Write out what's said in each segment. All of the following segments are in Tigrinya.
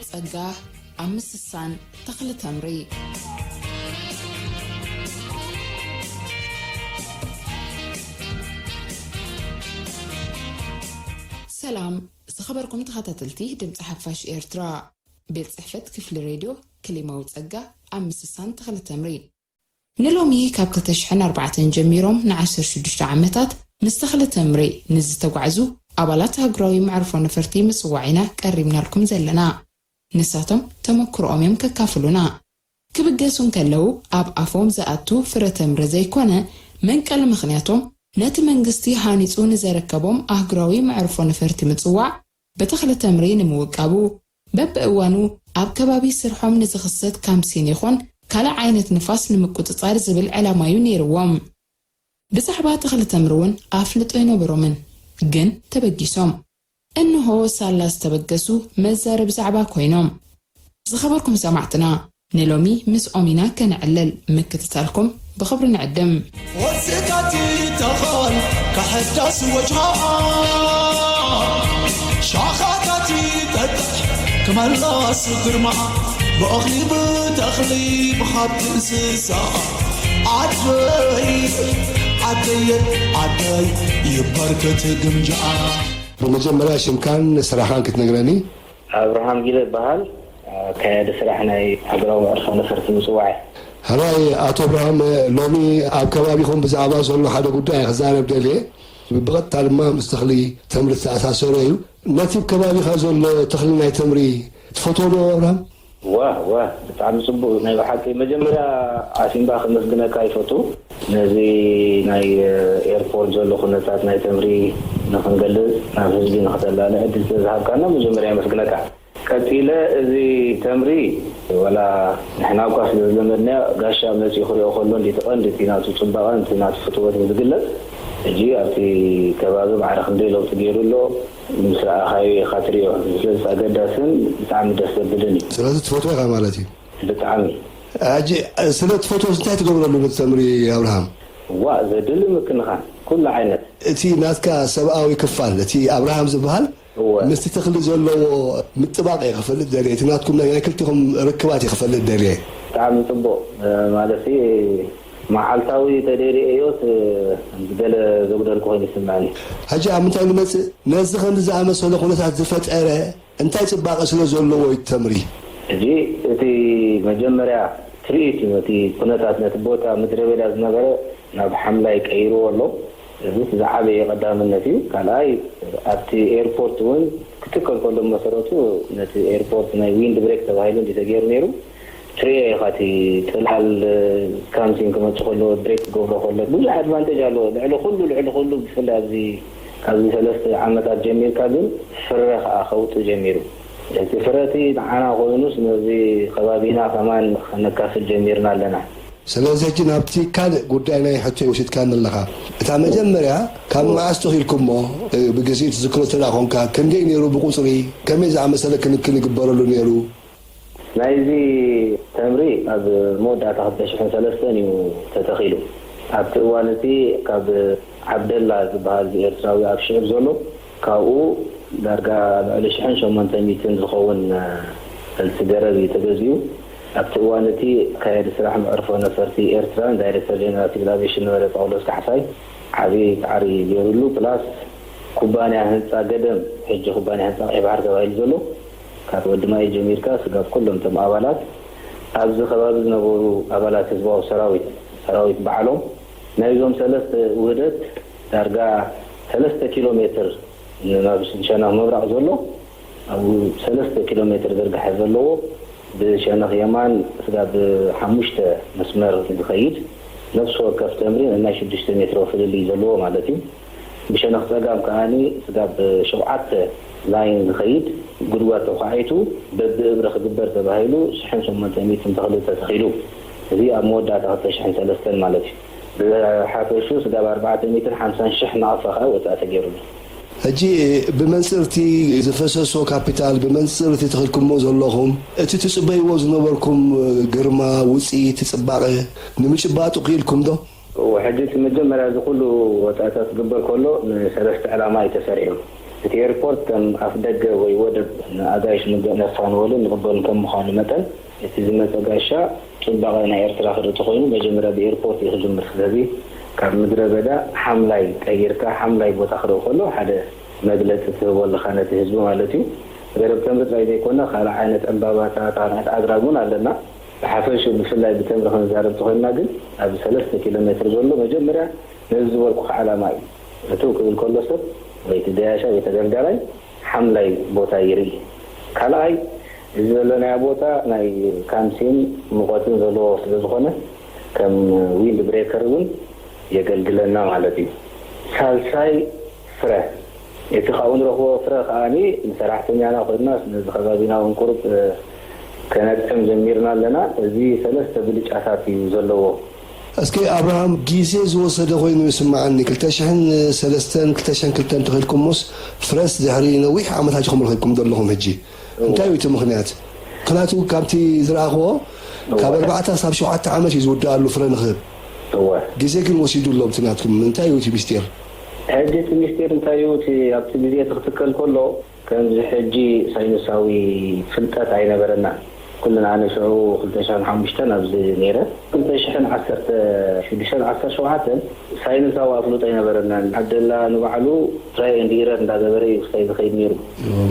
ጸጋ ኣብ ምስሳን ተኽሊ ተምሪ። ሰላም ዝኸበርኩም ተኸታተልቲ ድምፂ ሓፋሽ ኤርትራ። ቤት ጽሕፈት ክፍሊ ሬድዮ ክሊማዊ ጸጋ ኣብ ምስሳን ተኽሊ ተምሪ። ንሎሚ ካብ ክልተ ሽሕን ኣርባዕተን ጀሚሮም ንዓሰርተ ሽዱሽተ ዓመታት ምስ ተኽሊ ተምሪ ንዝተጓዕዙ ኣባላት ኣህጉራዊ መዕርፎ ነፈርቲ ምጽዋዕ ኢና ቀሪብናልኩም ዘለና። ንሳቶም ተመክሮኦም እዮም ከካፍሉና። ክብገሱ እንከለዉ ኣብ ኣፎም ዝኣቱ ፍረ ተምሪ ዘይኮነ፣ መንቀሊ ምኽንያቶም ነቲ መንግስቲ ሃኒጹ ንዘረከቦም ኣህጉራዊ መዕርፎ ነፈርቲ ምጽዋዕ ብተኽሊ ተምሪ ንምውቃቡ፣ በብእዋኑ ኣብ ከባቢ ስርሖም ንዝኽሰት ካምሲን ይኹን ካልእ ዓይነት ንፋስ ንምቁጽጻር ዝብል ዕላማ እዩ ነይርዎም። ብዛዕባ ተኽሊ ተምሪ እውን ኣፍልጦ ኣይነበሮምን፣ ግን ተበጊሶም። እንሆ ሳላ ዝተበገሱ መዛረቢ ዛዕባ ኮይኖም። ዝኸበርኩም ሰማዕትና፣ ንሎሚ ምስኦም ኢና ከነዕልል፣ ምክትታልኩም ብኽብሪ ንዕድም። ወስካቲ ተኻል ከሐዳስ ወጅሃ ሻኻታቲ ጠጥሕ ክመላስ ግርማ ብእኽሊ ብተኽሊ ብሃብቲ እንስሳ ዓደይ ዓደየ ዓደይ ይበርክት ግምጃ። ብመጀመርያ ሽምካን ስራሕካን ክትነግረኒ? ኣብርሃም ጊለ እበሃል። ኣካያዲ ስራሕ ናይ ሃገራዊ መዕርፎ ነፈርቲ ምጽዋዕ። ሕራይ ኣቶ ኣብርሃም፣ ሎሚ ኣብ ከባቢኹም ብዛዕባ ዘሎ ሓደ ጉዳይ ክዛረብ ደልየ። ብቐጥታ ድማ ምስ ተኽሊ ተምሪ ዝተኣሳሰረ እዩ። ነቲ ኣብ ከባቢኻ ዘሎ ተኽሊ ናይ ተምሪ ትፈትዎ ዶ ኣብርሃም? ዋ ዋ፣ ብጣዕሚ ጽቡቕ። ናይ ብሓቂ መጀመርያ ኣሲምባ ክመስግነካ ይፈቱ። ነዚ ናይ ኤርፖርት ዘሎ ኩነታት ናይ ተምሪ ንኽንገልጽ ናብ ህዝቢ ንኽተላለ ዕድል ስለ ዝሃብካና መጀመርያ የመስግነካ። ቀጺለ እዚ ተምሪ ዋላ ንሕና እኳ ስለ ዝለመድናዮ ጋሻ መጺኡ ክሪኦ ከሎ እንዲ እቲ ቀንዲ እቲ ናቱ ጽባቐን እቲ ናቱ ፍትወትን ዝግለጽ። ሕጂ ኣብቲ ከባቢ ማዕረ ክንደይ ለውጢ ገይሩ ኣሎ። ምስ ረኣኻዮ ኢኻ ትሪኦ። ስለዚ ኣገዳስን ብጣዕሚ ደስ ዘብልን እዩ። ስለዚ ትፈትዎ ኢኻ ማለት እዩ? ብጣዕሚ። ሕጂ ስለ ትፈትዎስ እንታይ ትገብረሉ ነቲ ተምሪ ኣብርሃም? ዋእ ዘድሊ ምክንኻን ኩሉ ዓይነት። እቲ ናትካ ሰብኣዊ ክፋል እቲ ኣብርሃም ዝበሃል እወ። ምስቲ ተኽሊ ዘለዎ ምጥባቕ እየ ክፈልጥ ደልየ። እቲ ናትኩም ናይ ክልቲኹም ርክባት እየ ክፈልጥ ደልየ። ብጣዕሚ ጽቡቕ። ማለት መዓልታዊ ተደይርእዮስ ገለ ዘጉደልኩ ኮይኑ ይስምዐኒ። ሕጂ ኣብ ምንታይ ንመጽእ? ነዚ ከምዚ ዝኣመሰለ ኩነታት ዝፈጠረ እንታይ ጽባቐ ስለ ዘለዎ እዩ ተምሪ? ሕጂ እቲ መጀመርያ ትርኢት እዩ። እቲ ኩነታት ነቲ ቦታ ምድረ በዳ ዝነበረ ናብ ሓምላይ ቀይርዎ ኣሎ። እዚ እቲ ዝዓበየ ቀዳምነት እዩ። ካልኣይ ኣብቲ ኤርፖርት እውን ክትከል ከሎ መሰረቱ ነቲ ኤርፖርት ናይ ዊንድ ብሬክ ተባሂሉ እንዲ ተገይሩ ነይሩ። ትሪኦ ኢኻ እቲ ጥላል ካምሲን ክመጽእ ከሎ ብሬክ ክገብሮ ከሎ ብዙሕ ኣድቫንቴጅ ኣለዎ። ልዕሊ ኩሉ ልዕሊ ኩሉ ብፍላይ ኣብዚ ካብዚ ሰለስተ ዓመታት ጀሚርካ ግን ፍረ ከኣ ከውጽእ ጀሚሩ። እቲ ፍረ እቲ ንዓና ኮይኑስ ነዚ ከባቢና ከማን ከነካፍል ጀሚርና ኣለና። ስለዚ ሕጂ ናብቲ ካልእ ጉዳይ ናይ ሕቶይ ወሲድካኒ ኣለኻ። እታ መጀመርያ ካብ መዓስ ተኺልኩሞ፣ ብግዜኡ ትዝክሮ እንተ ደኣ ኾንካ፣ ክንደይ ነይሩ ብቁጽሪ፣ ከመይ ዝኣመሰለ ክንክን ይግበረሉ ነይሩ? ናይዚ ተምሪ ኣብ መወዳእታ ክልተ ሽሕን ሰለስተን እዩ ተተኺሉ። ኣብቲ እዋን እቲ ካብ ዓብደላ ዝበሃል ኤርትራዊ ኣብ ሽዕብ ዘሎ፣ ካብኡ ዳርጋ ልዕሊ ሽሕን ሸሞንተ ሚእትን ዝኸውን ፈልሲ ገረብ እዩ ተገዚኡ። ኣብቲ እዋን እቲ ኣካያዲ ስራሕ መዕርፎ ነፈርቲ ኤርትራን ዳይሬክተር ጀነራል ሲቪል ኣቪዬሽን ነበረ ጳውሎስ ካሕሳይ ዓቢ ጻዕሪ ገይሩሉ። ፕላስ ኩባንያ ህንጻ ገደም፣ ሕጂ ኩባንያ ህንጻ ቀይሕ ባሕሪ ተባሂሉ ዘሎ፣ ካብ ወዲ ማይ ጀሚርካ ስጋብ ኩሎም እቶም ኣባላት፣ ኣብዚ ከባቢ ዝነበሩ ኣባላት ህዝባዊ ሰራዊት፣ ሰራዊት ባዕሎም፣ ናይዞም ሰለስተ ውህደት ዳርጋ ሰለስተ ኪሎ ሜትር ናብ ሸነኽ ምብራቕ ዘሎ፣ ኣብኡ ሰለስተ ኪሎ ሜትር ዝርግሐ ዘለዎ፣ ብሸነኽ የማን ስጋብ ሓሙሽተ መስመር ዝኸይድ፣ ነፍሲ ወከፍ ተምሪ ናይ ሽዱሽተ ሜትሮ ፍልልይ ዘለዎ ማለት እዩ። ብሸነኽ ጸጋም ከኣ ስጋብ ሸውዓተ ላይን ዝኸይድ ጉድጓድ ተዃዒቱ በብእብሪ ክግበር ተባሂሉ ሽሕን ሸሞንተ ሚእትን ተኽሊ ተተኺሉ። እዚ ኣብ መወዳእታ ክልተ ሽሕን ሰለስተን ማለት እዩ። ብሓፈሹ ስጋብ ኣርባዕተ ሚእትን ሓምሳን ሽሕ ናቕፋ ከኣ ወጻኢ ተገይሩሉ። ሕጂ ብመንጽር እቲ ዝፈሰሶ ካፒታል፣ ብመንጽር እቲ ተኽልኩሞ ዘለኹም፣ እቲ ትጽበይዎ ዝነበርኩም ግርማ፣ ውጽኢት፣ ጽባቐ ንምጭባጡ ክኢልኩም ዶ? እወ፣ ሕጂ እቲ መጀመርያ እዚ ኩሉ ወጻኢታት ክግበር ከሎ ንሰለስተ ዕላማ እዩ ተሰሪሑ። እቲ ኤርፖርት ከም ኣፍ ደገ ወይ ወደብ ንኣጋይሽ ምግእ ነፋንወሉን ንቕበሉን ከም ምዃኑ መጠን፣ እቲ ዝመጸ ጋሻ ጽባቐ ናይ ኤርትራ ክርኢ ተኾይኑ መጀመርያ ብኤርፖርት እዩ ክጅምር። ስለዚ ካብ ምድረ በዳ ሓምላይ ቀይርካ ሓምላይ ቦታ ክርኢ ከሎ ሓደ መግለጺ ትህቦ ኣለኻ ነቲ ህዝቢ ማለት እዩ። ገረብ ተምሪ ጥራይ ዘይኮነ ካልእ ዓይነት ዕምባባታት፣ ካልእ ዓይነት ኣግራብ እውን ኣለና። ብሓፈሽኡ ብፍላይ ብተምሪ ክንዛረብ ተኾይንና ግን ኣብዚ ሰለስተ ኪሎ ሜትር ዘሎ መጀመርያ ነዚ ዝበልኩኻ ዓላማ እዩ። እትው ክብል ከሎ ሰብ ወይ እቲ ገያሻ ወይ ተገልጋላይ ሓምላይ ቦታ ይርኢ። ካልኣይ እዚ ዘለናዮ ቦታ ናይ ካምሲን ሙቐትን ዘለዎ ስለ ዝኾነ ከም ዊንድ ብሬከር እውን የገልግለና ማለት እዩ። ሳልሳይ ፍረ፣ እቲ ካብኡ ንረኽቦ ፍረ ከኣ ንሰራሕተኛና ኮይንና ነዚ ከባቢና እውን ቁሩብ ከነጥዕም ጀሚርና ኣለና። እዚ ሰለስተ ብልጫታት እዩ ዘለዎ። እስኪ ኣብርሃም፣ ግዜ ዝወሰደ ኮይኑ ይስምዓኒ። ክልተ ሽሕን ሰለስተን ክልተ ሽሕን ክልተን ተኺልኩሞስ ፍረስ ድሕሪ ነዊሕ ዓመት ኣጆኹም ረኺብኩም ዘለኹም ሕጂ። እንታይ እዩ እቲ ምኽንያት? ምኽንያቱ ካብቲ ዝረኣኽዎ ካብ ኣርባዕተ ክሳብ ሸውዓተ ዓመት እዩ ዝውድኣሉ ፍረ ንኽህብ። ግዜ ግን ወሲዱ ኣሎ። እቲ ናትኩም እንታይ እዩ እቲ ሚስጢር? ሕጂ እቲ ሚስጢር እንታይ እዩ? እቲ ኣብቲ ግዜ እቲ ክትከል ከሎ ከምዚ ሕጂ ሳይንሳዊ ፍልጠት ኣይነበረናን። ኩልና ኣነ ሽዑ ክልተ ሽሕን ሓሙሽተን ኣብዚ ነይረ። ክልተ ሽሕን ዓሰርተ ሽዱሽተን ዓሰርተ ሸውዓተን ሳይንሳዊ ኣፍልጦ ኣይነበረናን። ዓብደላ ንባዕሉ ትራይ ኤንድ ኢረር እንዳገበረ እዩ ክሳይ ዝኸይድ ነይሩ።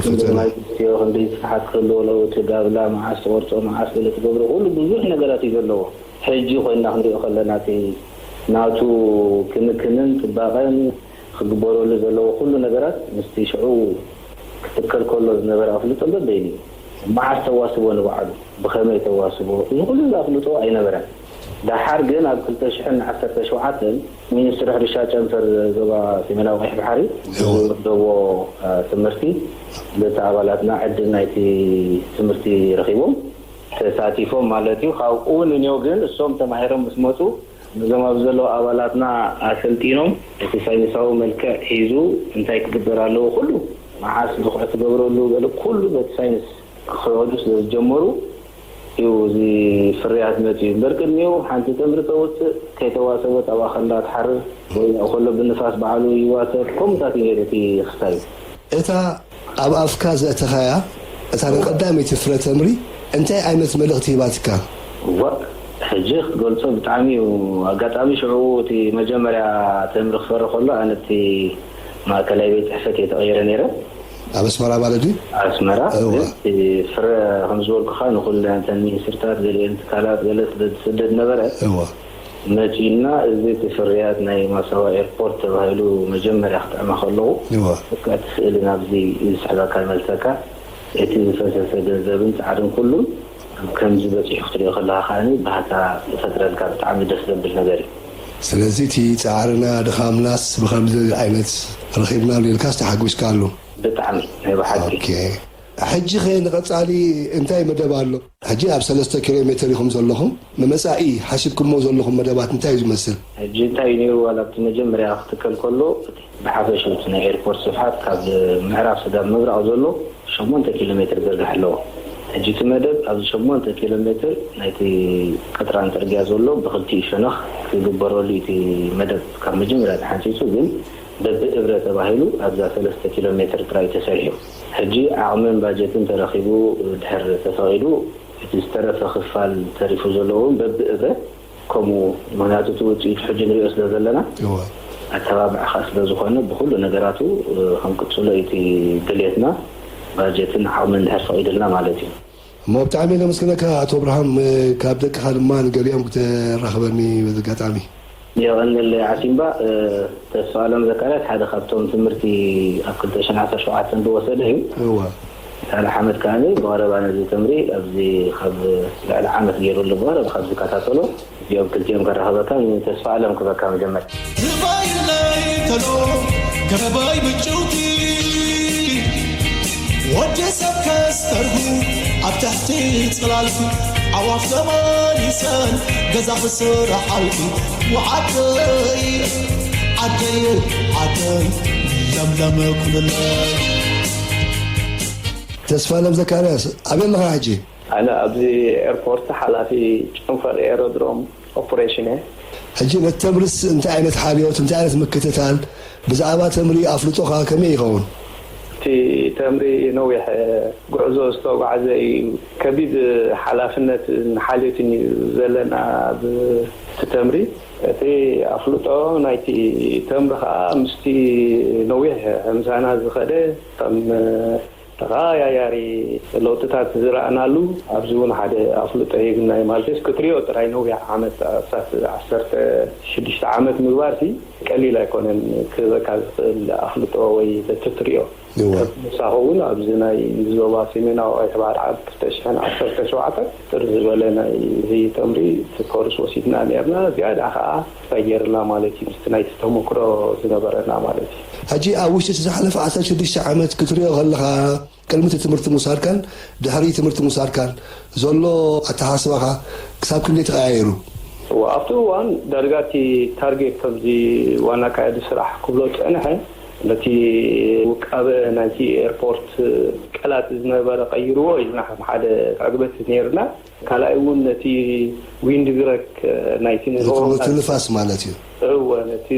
ክንደይ ማይ ትስትዮ፣ ክንደይ ስፍሓት ክህልዎ ኣለዎ፣ እቲ ጋብላ መዓስ ትቆርጾ፣ መዓስ ገለ ትገብሮ፣ ኩሉ ብዙሕ ነገራት እዩ ዘለዎ። ሕጂ ኮይንና ክንሪኦ ከለና እቲ ናቱ ክንክንን ጽባቐን ክግበረሉ ዘለዎ ኩሉ ነገራት ምስቲ ሽዑ ክትከል ከሎ ዝነበረ ኣፍልጦ በበይኑ እዩ። መዓስ ተዋስቦ ንባዕሉ፣ ብኸመይ ተዋስቦ፣ እዚ ኩሉ ኣፍልጦ ኣይነበረን። ደሓር ግን ኣብ ክልተ ሽሕን ዓሰርተ ሸውዓተን ሚኒስትሪ ሕርሻ ጨንፈር ዞባ ሰሜናዊ ቀይሕ ባሕሪ ዝወደቦ ትምህርቲ በቲ ኣባላትና ዕድል ናይቲ ትምህርቲ ረኺቦም ተሳቲፎም ማለት እዩ። ካብኡ ንኔው ግን እሶም ተማሂሮም ምስ መፁ ነዞም ኣብ ዘለዉ ኣባላትና ኣሰልጢኖም እቲ ሳይንሳዊ መልክዕ ሒዙ እንታይ ክግበር ኣለዎ ኩሉ መዓስ ዝኹዕ ትገብረሉ ገለ ኩሉ በቲ ሳይንስ ክኸዱ ስለ ዝጀመሩ እዩ እዚ ፍርያት መፅኡ። እምበር ቅድሚኡ ሓንቲ ተምሪ ተውፅእ ከይተዋሰበት ኣብኣ ከላ ትሓርር ወይ ኣብኡ ከሎ ብንፋስ ባዕሉ ይዋሰብ ከምኡታት እዩ ነይሩ እቲ ክስታይ። እታ ኣብ ኣፍካ ዘእተኻያ እታ ናይ ቀዳመይቲ ፍረ ተምሪ እንታይ ዓይነት መልእኽቲ ሂባትካ? ዋእ፣ ሕጂ ክትገልጾ ብጣዕሚ እዩ። ኣጋጣሚ ሽዑ እቲ መጀመርያ ተምሪ ክፈሪ ከሎ ኣነ እቲ ማእከላይ ቤት ጽሕፈት እየ ተቐይረ ነይረ። ኣብ ኣስመራ ማለት ድዩ? ኣስመራ። እወ። ግን እቲ ፍረ ከም ዝበልኩኻ ንኹለን እተን ሚኒስትርታት ገሊአን ትካላት ገለ ስለ ዝስደድ ነበረ። እወ። መጺኡና እዚ እቲ ፍርያት ናይ ማሳዋ ኤርፖርት ተባሂሉ መጀመርያ ክጥዕማ ከለዉ እወ። በቃ እቲ ስእሊ ናብዚ እዩ ዝስሕበካ ዝመልሰካ። እቲ ዝፈሰሰ ገንዘብን ጻዕርን ኩሉን ከምዚ በጺሑ ክትሪኦ ከለኻ ከኣኒ ባህታ ይፈጥረልካ። ብጣዕሚ ደስ ዘብል ነገር እዩ። ስለዚ እቲ ጻዕርና ድኻምናስ ብኸምዚ ዓይነት ረኺብናሉ ኢልካስ ተሓጒስካሉ? ብጣዕሚ ናይ ብሓቂ። ኦኬ። ሕጂ ኸ ንቐጻሊ እንታይ መደብ ኣሎ? ሕጂ ኣብ ሰለስተ ኪሎ ሜትር ኢኹም ዘለኹም። ንመጻኢ ሓሲብኩሞ ዘለኹም መደባት እንታይ እዩ ዝመስል? ሕጂ እንታይ እዩ ነይሩ? ዋላ ኣብቲ መጀመርያ ክትከል ከሎ፣ እቲ ብሓፈሽኡ እቲ ናይ ኤርፖርት ስፍሓት ካብ ምዕራብ ስጋብ ምብራቕ ዘሎ ሸሞንተ ኪሎ ሜትር ዝርግሐ ኣለዎ። ሕጂ እቲ መደብ ኣብዚ ሸሞንተ ኪሎ ሜትር ናይቲ ቅጥራን ጽርግያ ዘሎ ብኽልቲኡ ሸነኽ ክግበረሉ እዩ እቲ መደብ ካብ መጀመርያ ተሓንጺጹ፣ ግን በብእብረ ተባሂሉ ኣብዛ ሰለስተ ኪሎ ሜትር ጥራይ እዩ ተሰሪሑ። ሕጂ ዓቕምን ባጀትን ተረኺቡ ድሕር ተፈቒዱ፣ እቲ ዝተረፈ ክፋል ተሪፉ ዘሎ እውን በብእብረ ከምኡ፣ ምኽንያቱ እቲ ውፅኢቱ ሕጂ ንሪኦ ስለ ዘለና፣ እወ። ኣተባብዕ ኸኣ ስለ ዝኾነ፣ ብኹሉ ነገራቱ፣ እ፣ ክንቅጽሎ እዩ እቲ ድሌትና፣ ባጀትን ዓቕምን እንድሕር ፈቒዱልና ማለት እዩ። እሞ ብጣዕሚ ነመስግነካ ኣቶ ኣብርሃም፣ እ፣ ካብ ደቅኻ ድማ ንገሊኦም ክተራኽበኒ በዚ ኣጋጣሚ። የቐንየለይ ዓሲምባ፣ እ፣ ተስፋ ኣለም ዘካርያስ ሓደ ካብቶም ትምህርቲ ኣብ ክልተ ሽሕን ዓሰርተ ሸውዓተን ዝወሰደ እዩ። እወ። ሳልሕ ኣሕመድ ከኣ ብቐረባ ነዚ ተምሪ ኣብዚ ካብ ልዕሊ ዓመት ገይሩ ኣሎ፣ ብቐረባ ካብ ዝከታተሎ እዚኦም ክልቲኦም ከራኽበካ ተስፋ ኣለም ክበካ መጀመርያ። ትባይለይ ከሎ ገረባይ ምጭውቲ ወዲ ሰብ ከስተርጉ ኣብ ትሕቲ ጽላልኪ ኣዕዋፍ ተመሊሰን ገዛ ክስርሓልኪ ወዓደይ ዓደይ ዓደይ ለምለም ኩንለይ። ተስፋለም ዘካርያስ፣ ኣበይ ኣለኻ ሕጂ? ኣነ ኣብዚ ኤርፖርት ሓላፊ ጨንፈር ኤሮድሮም ኦፕሬሽን እየ። ሕጂ ነቲ ተምርስ እንታይ ዓይነት ሓልዮት፣ እንታይ ዓይነት ምክትታል፣ ብዛዕባ ተምሪ ኣፍልጦኻ ከመይ ይኸውን? እቲ ተምሪ ነዊሕ ጉዕዞ ዝተጓዕዘ እዩ። ከቢድ ሓላፍነትን ሓልዮትን እዩ ዘለና ኣብዚ ተምሪ። እቲ ኣፍልጦ ናይቲ ተምሪ ኸኣ ምስቲ ነዊሕ ሕምሳና ዝኸደ ከም ተቐያያሪ ለውጥታት ዝረኣናሉ፣ ኣብዚ እውን ሓደ ኣፍልጦ ሂብና እዩ ማለት እዩ። ክትሪኦ ጥራይ ነዊሕ ዓመት፣ ኣስታት ዓሰርተ ሽዱሽተ ዓመት ምግባርሲ ቀሊል ኣይኮነን። ክህበካ ዝኽእል ኣፍልጦ ወይ በቲ ትሪኦ እወ። ምሳኹ እውን ኣብዚ ናይ ዞባ ሰሜናዊ ቀይሕ ባሕሪ ዓቢ ክልተ ሽሕን ዓሰርተ ሸውዓተን ጥር ዝበለ ናይ እዚ ተምሪ እቲ ኮርስ ወሲድና ነርና። ዝያዳ ከዓ እንታይ ገይርና ማለት እዩ፣ ምስቲ ናይቲ ተመክሮ ዝነበረና ማለት እዩ። ሕጂ ኣብ ውሽጢ እቲ ዝሓለፈ ዓሰርተ ሽዱሽተ ዓመት ክትሪኦ ከለኻ፣ ቅድሚ እቲ ትምህርቲ ምውሳድካን ድሕሪ ትምህርቲ ምውሳድካን ዘሎ ኣተሓሳስባኻ ክሳብ ክንደይ ተቐያይሩ? እወ፣ ኣብቲ እዋን ዳርጋ እቲ ታርጌት ከምዚ ዋና ኣካያዲ ስራሕ ክብሎ ዝጸንሐ፣ ነቲ ውቃበ ናይቲ ኤርፖርት ቀላጢ ዝነበረ ቀይርዎ ኢልና ከም ሓደ ዕግበት ነይርና። ካልኣይ እውን ነቲ ዊንድ ብረክ ናይቲ ንዝኸውን ንፋስ ማለት እዩ። እወ፣ ነቲ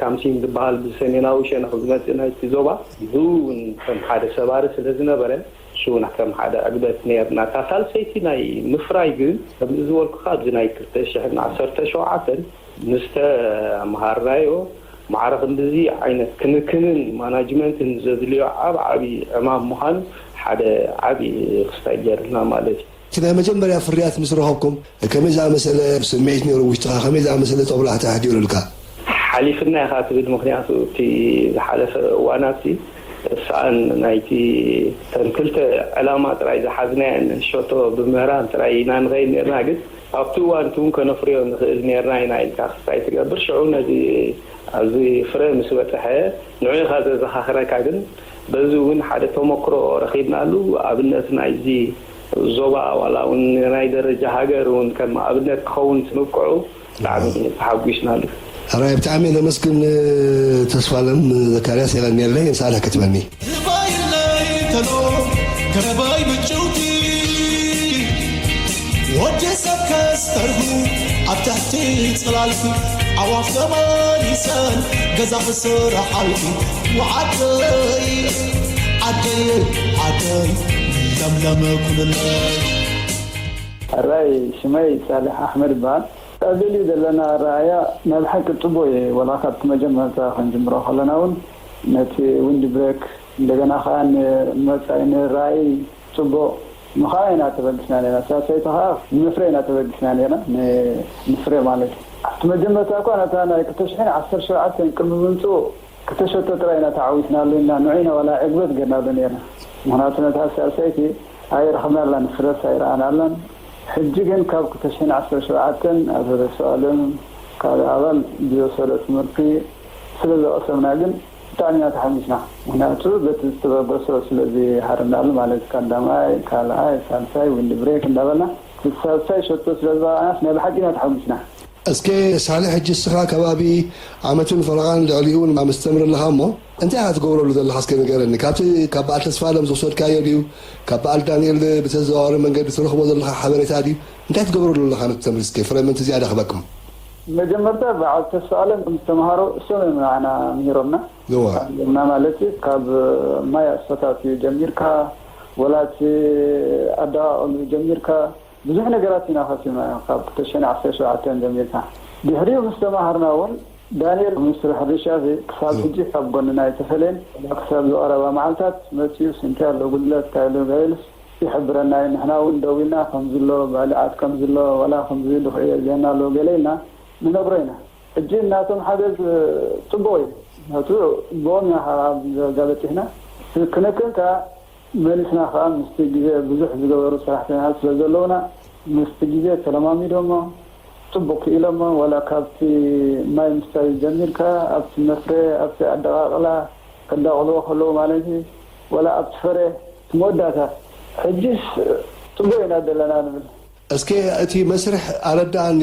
ካምሲን ዝበሃል ብሰሜናዊ ሸነኽ ዝመጽእ ናይቲ ዞባ፣ እዚ እውን ከም ሓደ ሰባሪ ስለ ዝነበረ፣ እሱ እውን ከም ሓደ ዕግበት ነይርና። እታ ሳልሰይቲ ናይ ምፍራይ ግን፣ ከምዚ ዝበልኩኻ፣ ኣብዚ ናይ ክልተ ሽሕን ዓሰርተ ሸውዓተን ምስ ተምሃርናዮ፣ ማዕረ ክንድዚ ዓይነት ክንክንን ማናጅመንትን ዘድልዮ ዓብ ዓቢ ዕማም ምዃኑ ሓደ ዓቢ ክስታይ ገይርና ማለት እዩ። እቲ ናይ መጀመርያ ፍርያት ምስ ረኸብኩም፣ ከመይ ዝኣመሰለ ስምዒት ነይሩ ውሽጥኻ? ከመይ ዝኣመሰለ ጦብላሕታ ኣሕዲሩልካ? ሓሊፍና ኢኻ ትብል፣ ምኽንያቱ እቲ ዝሓለፈ እዋናት ሰኣን ናይቲ፣ እተን ክልተ ዕላማ ጥራይ ዝሓዝናየን ሸቶ ብምህራን ጥራይ ኢና ንኸይድ ነርና። ግን ኣብቲ እዋን እቲ እውን ከነፍርዮ ንኽእል ነርና ኢና ኢልካ ክስታይ ትገብር። ሽዑ ነዚ ኣብዚ ፍረ ምስ በጽሐ ንዑ ኢኻ ዘዘኻኽረካ። ግን በዚ እውን ሓደ ተመክሮ ረኺብናሉ። ኣብነት ናይዚ ዞባ ዋላ እውን ናይ ደረጃ ሃገር እውን ከም ኣብነት ክኸውን ምብቅዑ ብጣዕሚ ተሓጒስናሉ። ሕራይ ብጣዕሚ ነመስግን። ተስፋለም ዘካርያስ የቐንየለይ። ንሳልሕ ክትበኒ። ህባይለይ ተሎ ገረባይ ምጭውቲ ወዲ ሰብ ከስተርጉ ኣብ ትሕቲ ጽላልኪ ኣዋፍ ተመሊሰን ገዛ ክስርሓልኪ ወዓደይ ዓደይ ዓደይ ለምለም ኩልለይ። ሕራይ ሽመይ ሳልሕ ኣሕመድ ይበሃል። ኣብ ልዕሊኡ ዘለና ኣረኣእያ ናይ ብሓቂ ጽቡቕ እዩ። ወላ ካብቲ መጀመርታ ክንጅምሮ ከለና እውን ነቲ ዊንድ ብሬክ እንደገና ከኣ ንመጻኢ ንራእይ ጽቡቕ ምዃኑ ኢና ተበጊስና ነርና። ሳልሰይቲ ከኣ ንመፍረ ኢና ተበጊስና ነርና። ን-፣ ንፍረ ማለት እዩ። ኣብቲ መጀመርታ እኳ ነታ ናይ ክልተ ሽሕን ዓሰርተ ሸውዓተን ቅድሚ ምምጽኡ ክልተ ሸቶ ጥራይ ኢና ተዓዊትናሉ ኢና። ንዑ ኢና ዋላ ዕግበት ጌርናሉ ነርና። ምኽንያቱ ነታ ሳልሰይቲ ኣይረኸብናላን፣ ፍረስ ኣይረኣናላን። ሕጂ ግን ካብ ክልተ ሽሕን ዓሰርተ ሸውዓተን ኣቶ ተስፋኣለም ካልእ ኣባል ዝወሰዶ ትምህርቲ ስለ ዘቐሰምና ግን ብጣዕሚ ኢና ተሓጒስና። ምኽንያቱ በቲ ዝተበገሶ ስለ ዝሃረምናሉ ማለት እዩ። ቀዳማይ፣ ካልኣይ፣ ሳልሳይ፣ ዊንድ ብሬክ እንዳበልና እቲ ሳልሳይ ሸቶ ስለ ዝበቓዕናስ ናይ ብሓቂ ኢና ተሓጒስና። እስከ ሳልሕ፣ ሕጂ እስኻ ከባቢ ዓመትን ፈረቓን ልዕሊኡ እውን ምስ ተምሪ ኣለኻ እሞ፣ እንታይ ኢኻ ትገብረሉ ዘለኻ እስከ ንገረኒ። ካብቲ ካብ በዓል ተስፋለም ዝወሰድካዮ ድዩ? ካብ በዓል ዳንኤል ብተዘዋዋሪ መንገዲ ትረኽቦ ዘለኻ ሓበሬታ ድዩ? እንታይ ትገብረሉ ኣለኻ ነቲ ተምሪ እስከ ፍረ ምእንቲ ዝያዳ ክበቅም? መጀመርታ በዓል ተስፋለም ምስ ተምሃሮ እሶም እዮም ንዓና ምሂሮምና። እዋ። ኣድለምና ማለት እዩ። ካብ ማይ ኣፈታትዩ ጀሚርካ፣ ወላ እቲ ኣደቓቕሉ ጀሚርካ፣ ብዙሕ ነገራት ኢና ከሲብናዮ፣ ካብ ክልተ ሽሕን ዓሰርተ ሸውዓተን ጀሚርካ። ድሕሪኡ ምስ ተማሃርና እውን፣ ዳንኤል ሚኒስትሪ ሕርሻ እዚ ክሳብ ሕጂ ካብ ጎንና ኣይተፈለየን። ክሳብ ዝቐረባ መዓልታት መፂኡ፣ ስንታይ ኣሎ ጉድለት፣ እንታይ ኣሎ ገለ ኢሉስ ይሕብረና እዩ። ንሕና እውን ደዊልና፣ ከምዚ ኣሎ፣ ባልዓት ከምዚ ኣሎ፣ ዋላ ከምዚ ድኹዒ የብዝሐና ኣሎ ገለ ኢልና ንነግሮ ኢና። ሕጂ እናቶም ሓገዝ ጽቡቕ እዩ። ምኽንያቱ ብኦም ኢና ካብ ዳርጋ በጺሕና። ክንክን ከኣ መሊስና ከኣ ምስቲ ግዜ ብዙሕ ዝገበሩ ሰራሕተኛታት ስለ ዘለዉና፣ ምስቲ ግዜ ተለማሚዶሞ፣ ጽቡቕ ክኢሎሞ፣ ዋላ ካብቲ ማይ ምስታይ ጀሚርካ፣ ኣብቲ መፍረ፣ ኣብቲ ኣደቓቕላ፣ ከዳቕልዎ ከለዉ ማለት እዩ፣ ዋላ ኣብቲ ፍረ፣ እቲ መወዳእታ። ሕጅስ ጽቡቕ ኢና ዘለና ንብል። እስከ እቲ መስርሕ ኣረድኣኒ።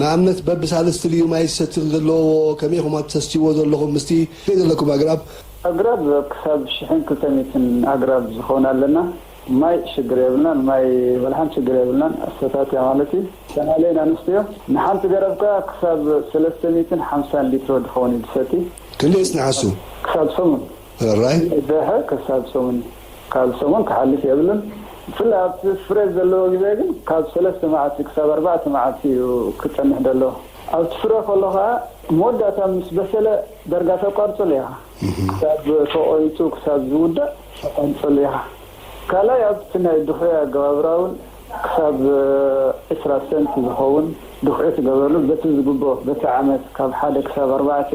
ንኣብነት በብሳልስቲ ድዩ ማይ ዝሰቲ ዘለዎ? ከመይ ኢኹም ኣብ ትሰትይዎ ዘለኹም? ምስቲ ዘለኩም ኣግራብ? ኣግራብ ክሳብ ሽሕን ክልተ ሚእትን ኣግራብ ዝኸውን ኣለና። ማይ ሽግር የብልናን፣ ማይ ወላ ሓንቲ ሽግር የብልናን። ኣሰታትያ ማለት እዩ። ተናለይ ኣንስትዮ ንሓንቲ ገረብ ከኣ ክሳብ ሰለስተ ሚእትን ሓምሳን ሊትሮ ዝኸውን እዩ ዝሰቲ። ክንደይስ ንሓሱ? ክሳብ ሰሙን። ሕራይ? ደሐ ክሳብ ሰሙን፣ ካብ ሰሙን ክሓልፍ የብሉን። ብፍላይ ኣብቲ ፍረ ዘለዎ ግዜ ግን ካብ ሰለስተ መዓልቲ ክሳብ ኣርባዕተ መዓልቲ እዩ ክጸንሕ ደሎ። ኣብቲ ፍረ ከሎ ከዓ መወዳእታ ምስ በሰለ ደርጋ ተቋርጸሉ ኢኻ። ክሳብ ተቆሪጹ ክሳብ ዝውዳእ ተቋርጸሉ ኢኻ። ካልኣይ ኣብቲ ናይ ድኹዒ ኣገባብራ እውን ክሳብ ዕስራ ሰንቲ ዝኸውን ድኹዒ ትገብረሉ። በቲ ዝግብኦ በቲ ዓመት ካብ ሓደ ክሳብ ኣርባዕተ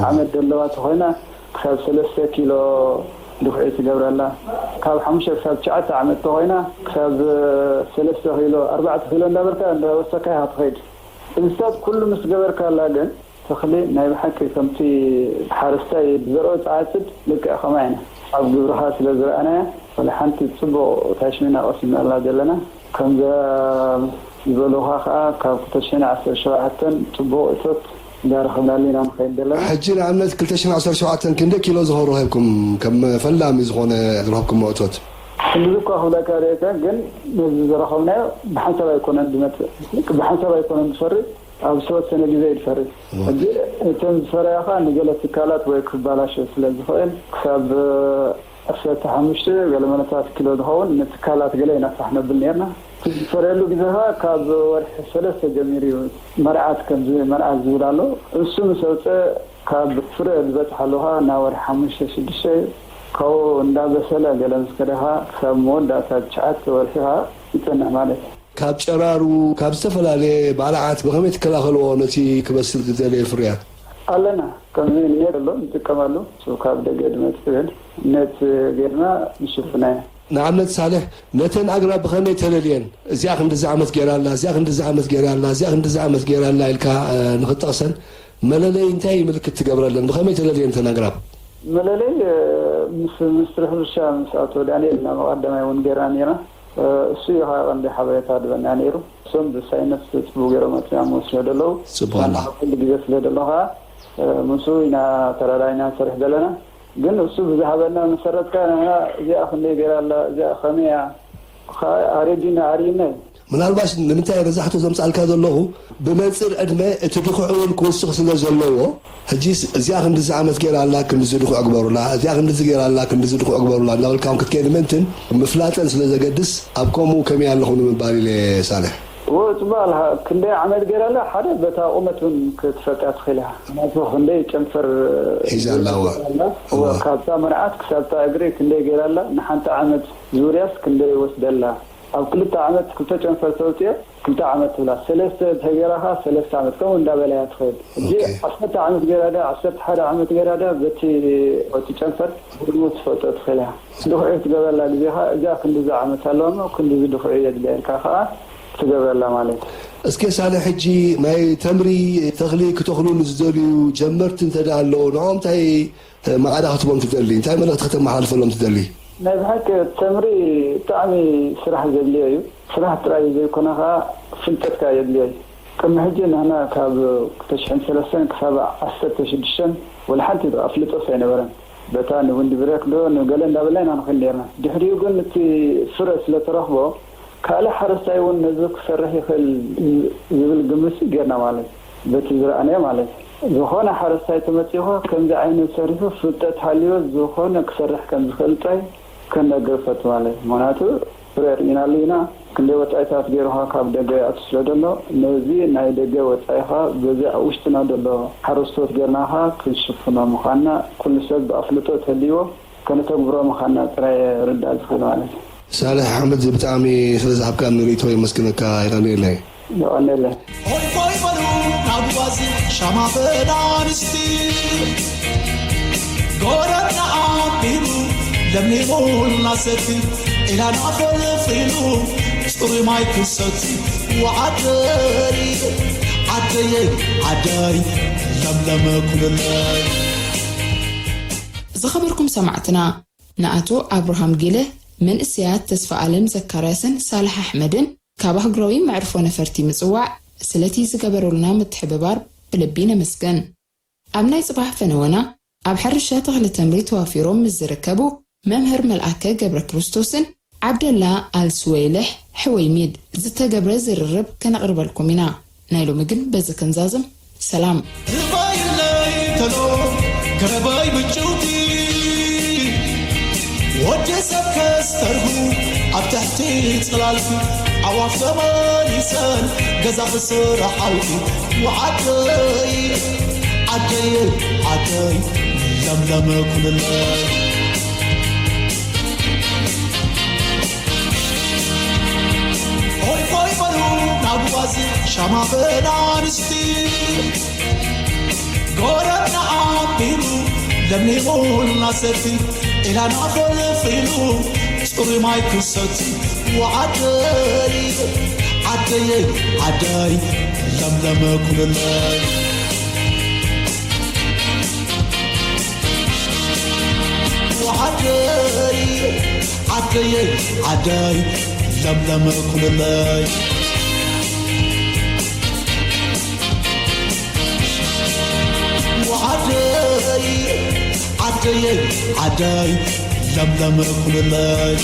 ዓመት ዘለዋ ተኾይና ክሳብ ሰለስተ ኪሎ ድኹዒ ትገብረላ። ካብ ሓሙሽተ ክሳብ ትሽዓተ ዓመት ተኾይና ክሳብ ሰለስተ ኪሎ ኣርባዕተ ኪሎ እንዳበልካ እንዳወሰካ ኢኻ ትኸይድ። እንስሳት ኩሉ ምስ ገበርካላ ግን ተኽሊ ናይ ብሓቂ ከምቲ ሓረስታይ ዝዘርኦ ዝዓጽድ ልክዕ ከምኣ ኢና ኣብ ግብርኻ ስለ ዝረኣናያ ወላ ሓንቲ ጽቡቕ ታሽሚና ቀሲምናላ ዘለና። ከምዛ ዝበሉኻ ከኣ ካብ ክልተ ሽሕን ዓሰርተ ሸውዓተን ጽቡቕ እቶት እንዳረኸብናሉ ኢና ንኸይድ ዘለና። ሕጂ ንኣብነት ክልተ ሽሕን ዓሰርተ ሸውዓተን ክንደይ ኪሎ ዝኸሩ ረኺብኩም? ከም ፈላሚ ዝኾነ ዝረኸብኩሞ እቶት? ክንድዚ እኳ ክብለካ ርእየካ ግን ነዚ ዝረኸብናዮ ብሓንሳብ ኣይኮነን ዝመጽእ፣ ብሓንሳብ ኣይኮነን ዝፈሪ፣ ኣብ ዝተወሰነ ግዜ እዩ ዝፈሪ። ሕጂ እተን ዝፈረያ ኸኣ ንገለ ትካላት ወይ ክባላሸ ስለ ዝኽእል ክሳብ ዓሰርተ ሓሙሽተ ገለ መነታት ኪሎ ዝኸውን ንትካላት ገለ ኢና ፋሕ ነብል ነርና። እቲ ዝፈረየሉ ግዜ ኸኣ ካብ ወርሒ ሰለስተ ጀሚሩ እዩ። መርዓት ከምዚ መርዓት ዝብል ኣሎ። እሱ ምስ ኣውፀ ካብ ፍረ ዝበፅሓሉ ኸኣ ናብ ወርሒ ሓሙሽተ ሽዱሽተ ካብኡ እንዳበሰለ ገለ ምስ ከደ ኸኣ ክሳብ መወዳእታ ትሽዓተ ወርሒ ኸኣ ይፀንሕ ማለት እዩ። ካብ ጨራሩ፣ ካብ ዝተፈላለየ ባልዓት ብኸመይ ትከላኸልዎ ነቲ ክበስል ዝደለየ ፍርያት? ኣለና። ከምዚ ኔት ኣሎ ንጥቀመሉ። እሱ ካብ ደገ ዝመጽእ ይብል። ኔት ጌርና ንሽፍናዮ። ንኣብነት ሳልሕ፣ ነተን ኣግራብ ብኸመይ ተለልየን? እዚኣ ክንድዚ ዓመት ጌራ ኣላ፣ እዚኣ ክንድዚ ዓመት ጌራ ኣላ፣ እዚኣ ክንድዚ ዓመት ጌራ ኣላ ኢልካ ንኽትጠቕሰን መለለዪ እንታይ ምልክት ትገብረለን? ብኸመይ ተለልየን እተን ኣግራብ? መለለይ ምስ ሚኒስትሪ ሕርሻ ምስ ኣቶ ዳንኤል ናብ ቀዳማይ እውን ጌርና ነይርና። እሱ እዩ ከዓ ቀንዲ ሓበሬታ ድበና ነይሩ። እሶም ብሳይነስ ፅቡ ገይሮም ኣፅኒዖምዎ ስለ ደለዉ ፅቡቅ ኣላ። ኩሉ ግዜ ስለ ደሎ ከዓ ምስኡ ኢና ተረዳይና ንሰርሕ ዘለና። ግን እሱ ብዝሃበና መሰረት ከዓ ንሕና እዚኣ ክንደይ ገይራ ኣላ፣ እዚኣ ከመይ እያ፣ ኣሬዲና ኣርኢና እዩ። ምናልባሽ ንምንታይ ረዛሕቶ ዘምጻልካ ዘለኹ ብመንጽር ዕድመ እቲ ድኹዕ እውን ክውስኽ ስለ ዘለዎ ሕጂስ እዚኣ ክንድዚ ዓመት ገይራ ኣላ ክንድዚ ድኹዕ ግበሩላ እዚኣ ክንድዚ ገይራ ኣላ ክንድዚ ድኹዕ ግበሩላ እናበልካ እውን ክትከይድ ምእንትን ምፍላጠን ስለ ዘገድስ ኣብ ከምኡ ከመይ ኣለኹ ንምባል ኢለ ሳልሕ። እወ ጽቡቕ ኣለኻ። ክንደይ ዓመት ገይራ ኣላ ሓደ በታ ቁመት እውን ክትፈልጣ ትኽእል ኢኻ። ምክንያቱ ክንደይ ጨንፈር ሒዛ ኣላ እወ። እወ እወ። ካብታ መርዓት ክሳብታ እግሪ ክንደይ ገይራ ኣላ ንሓንቲ ዓመት ዙርያስ ክንደይ ይወስደላ። ኣብ ክልተ ዓመት ክልተ ጨንፈር ተውፅኦ ክልተ ዓመት ትብላ ሰለስተ እንተገይራ ከዓ ሰለስተ ዓመት ከምኡ እንዳበላ እያ ትኸይድ። ሕጂ ኦኬ። ዓሰርተ ዓመት ገይራ ድያ ዓሰርተ ሓደ ዓመት ገይራ ድያ በቲ እቲ ጨንፈር ብግምት ትፈልጦ ትኽእል እያ። ድኹዒ ትገብረላ ግዜ ከዓ እዚኣ ክንድዚ ዓመት ኣለዋ እሞ ክንድዚ ድኹዒ የድልያ ኢልካ ከዓ ትገብረላ ማለት እዩ። እስከ ሳልሕ ሕጂ ናይ ተምሪ ተኽሊ ክተኽሉ ንዝደልዩ ጀመርቲ እንተ ደኣ ኣለዉ ንዕኦም እንታይ ማዕዳ ክትቦም ትደሊ? እንታይ መልእኽቲ ከተመሓላልፈሎም ትደሊ? ናይ ብሓቂ ተምሪ ብጣዕሚ ስራሕ ዘድልዮ እዩ። ስራሕ ጥራይ ዘይኮነ ከዓ ፍልጠት ከዓ የድልዮ እዩ። ቅድሚ ሕጂ ንሕና ካብ ክልተ ሽሕን ሰለስተን ክሳብ ዓሰርተ ሽዱሽተን ወላ ሓንቲ ኣፍልጦስ ኣይነበረን። በታ ንውንዲ ብሬክ ዶ ንገለ እንዳበልና ኢና ንኽእል ነርና። ድሕሪኡ ግን እቲ ፍረ ስለ ተረኽቦ ካልእ ሓረስታይ እውን ነዚ ክሰርሕ ይኽእል ዝብል ግምት ጌርና ማለት እዩ። በቲ ዝረኣናዮ ማለት እዩ። ዝኾነ ሓረስታይ ተመጺኡ ኸ ከምዚ ዓይነት ሰሪሑ ፍልጠት ሃልዮ ዝኾነ ክሰርሕ ከም ዝኽእል ጥራይ ከነግር እፈቱ ማለት እዩ። ምኽንያቱ ፍረ ርኢናሉ ኢና። ክንደይ ወጻኢታት ገይሩ ኸ ካብ ደገ ይኣቱ ስለ ዘሎ ነዚ ናይ ደገ ወጻኢ ኸ በዚ ኣብ ውሽጥና ዘሎ ሓረስቶት ጌርና ኸ ክንሽፍኖ ምዃንና ኩሉ ሰብ ብኣፍልጦ ተልይዎ ከነተግብሮ ምዃንና ጥራይ ርዳእ ዝኽእል ማለት እዩ። ሳልሕ ኣሕመድ ብጣዕሚ ስለ ዝሃብካኒ ርእይቶ የመስግነካ የቐንየለይ። የቐንየለይ። ሆይ ሆይ በሉ ናብ ጓዝ ሻማ በል ኣንስቲ ጎረና ኣቢሉ ለምሊሙና ሰቲ ኢላና ፈልፊሉ ጽሩይ ማይ ክሰቲ ወዓደይ ዓደየይ ዓደይ ለምለም ኩልለይ። ዝኸበርኩም ሰማዕትና፣ ንኣቶ ኣብርሃም ጊለ፣ መንእሰያት ተስፋኣለም ዘካርያስን ሳልሕ ኣሕመድን ካብ ኣህጉራዊ መዕርፎ ነፈርቲ ምጽዋዕ ስለቲ ዝገበሩልና ምትሕብባር ብልቢ ነመስግን። ኣብ ናይ ጽባሕ ፈነወና ኣብ ሕርሻ ተኽሊ ተምሪ ተዋፊሮም ምስ ዝርከቡ መምህር መልኣከ ገብረክርስቶስን ዓብደላ ኣልስወይልሕ ሕወይሚድ ዝተገብረ ዝርርብ ከነቕርበልኩም ኢና። ናይ ሎሚ ግን በዚ ክንዛዝም። ሰላም። ህባይለይ ተሎ ከረባይ ምጭውቲ ወዲ ሰብ ከስተርጉ ኣብ ትሕቲ ጽላልኪ፣ ኣዕዋፍ ተመሊሰን ገዛ ክስርሓልኪ። ወዓደይ ዓደይ ዓደይ ለምለም ኩንለይ። ሆይ ሆይ በሉ ናጉባዝ ሻማ በላ ኣንስቲ፣ ጎረና ኣቢሉ ለምሊሙልና ሰቲ፣ ኢላና ፈልፊሉ ጽሩይ ማይ ክሰቲ። ወዓደይ ዓደይ ዓደይ ለምለም ኩንለይ። ወዓደይ ዓደይ ዓደይ ለምለም ኩንለይ። ወዓደይ ዓደይ ዓደይ ለምለም ኩንለይ።